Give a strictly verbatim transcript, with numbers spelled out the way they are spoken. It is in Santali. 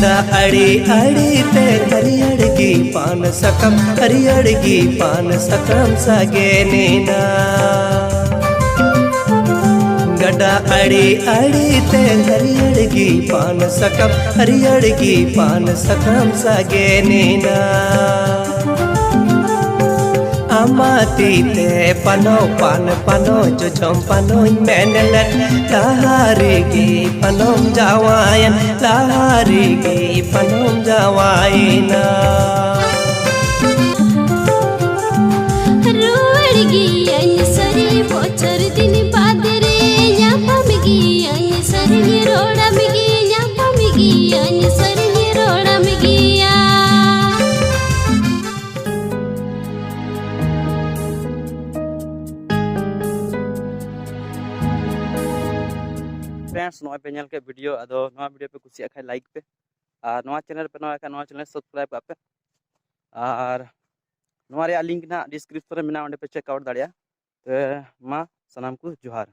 ᱫᱟᱜ ᱟᱲᱮ ᱟᱲᱮ ᱛᱮ ᱦᱟᱹᱨᱭᱟᱹᱲ ᱜᱮ ᱯᱟᱱ ᱥᱟᱠᱟᱢ, ᱦᱟᱹᱨᱭᱟᱹᱲ ᱜᱮ ᱯᱟᱱ ᱥᱟᱠᱟᱢ ᱥᱟᱜᱮᱱᱮᱱᱟ᱾ ᱜᱟᱰᱟ ᱟᱲᱮ ᱟᱲᱮ ᱛᱮ ᱦᱟᱹᱨᱭᱟᱹᱲ ᱜᱮ ᱯᱟᱱ ᱥᱟᱠᱟᱢ, ᱦᱟᱹᱨᱭᱟᱹᱲ ᱜᱮ ᱯᱟᱱ ᱥᱟᱠᱟᱢ ᱥᱟᱜᱮᱱᱮᱱᱟ᱾ ᱟᱢᱟᱜ ᱛᱤ ᱛᱮ ᱯᱟᱱᱚ, ᱯᱟᱱ ᱯᱟᱱᱚ, ᱡᱚᱡᱚᱢ ᱯᱟᱱᱚᱧ ᱢᱮᱱ ᱞᱮᱫ, ᱞᱟᱦᱟ ᱨᱮᱜᱮ ᱯᱟᱱᱚᱢ ᱡᱟᱶᱟᱭᱮᱱ, ᱞᱟᱦᱟ ᱨᱮᱜᱮ ᱯᱟᱱᱚᱢ ᱡᱟᱶᱟᱭᱮᱱᱟ᱾ ᱨᱩᱣᱟᱹᱲ ᱜᱤᱭᱟᱹᱧ ᱥᱟᱹᱨᱤ ᱵᱚᱪᱷᱚᱨ ᱫᱤᱱ ᱵᱟᱫ ᱨᱮ, ᱧᱟᱯᱟᱢ ᱜᱤᱭᱟᱹᱧ ᱥᱟᱹᱨᱤᱧ ᱨᱚᱲᱟᱢ ᱜᱮ, ᱧᱟᱯᱟᱢ ᱜᱤᱭᱟᱹᱧ ᱥᱟᱹᱨᱤᱧ ᱨᱚᱲᱟᱢ ᱜᱮᱭᱟ᱾ Friends, ᱱᱚᱜᱼᱚᱭ ᱯᱮ ᱧᱮᱞ ᱠᱮᱫ video, ᱟᱫᱚ ᱱᱚᱣᱟ video ᱯᱮ ᱠᱩᱥᱤᱭᱟᱜ ᱠᱷᱟᱱ like ᱯᱮ, ᱟᱨ ᱱᱚᱣᱟ channel ᱯᱮ ᱱᱟᱣᱟ ᱠᱷᱟᱱ ᱱᱚᱣᱟ channel subscribe ᱠᱟᱜ ᱯᱮ, ᱟᱨ ᱱᱚᱣᱟ ᱨᱮᱭᱟᱜ link ᱱᱟᱦᱟᱜ description ᱨᱮ ᱢᱮᱱᱟᱜᱼᱟ, ᱚᱸᱰᱮ ᱯᱮ check out ᱫᱟᱲᱮᱭᱟᱜᱼᱟ᱾ ᱛᱚ ᱢᱟ ᱥᱟᱱᱟᱢ ᱠᱚ ᱡᱚᱦᱟᱨ᱾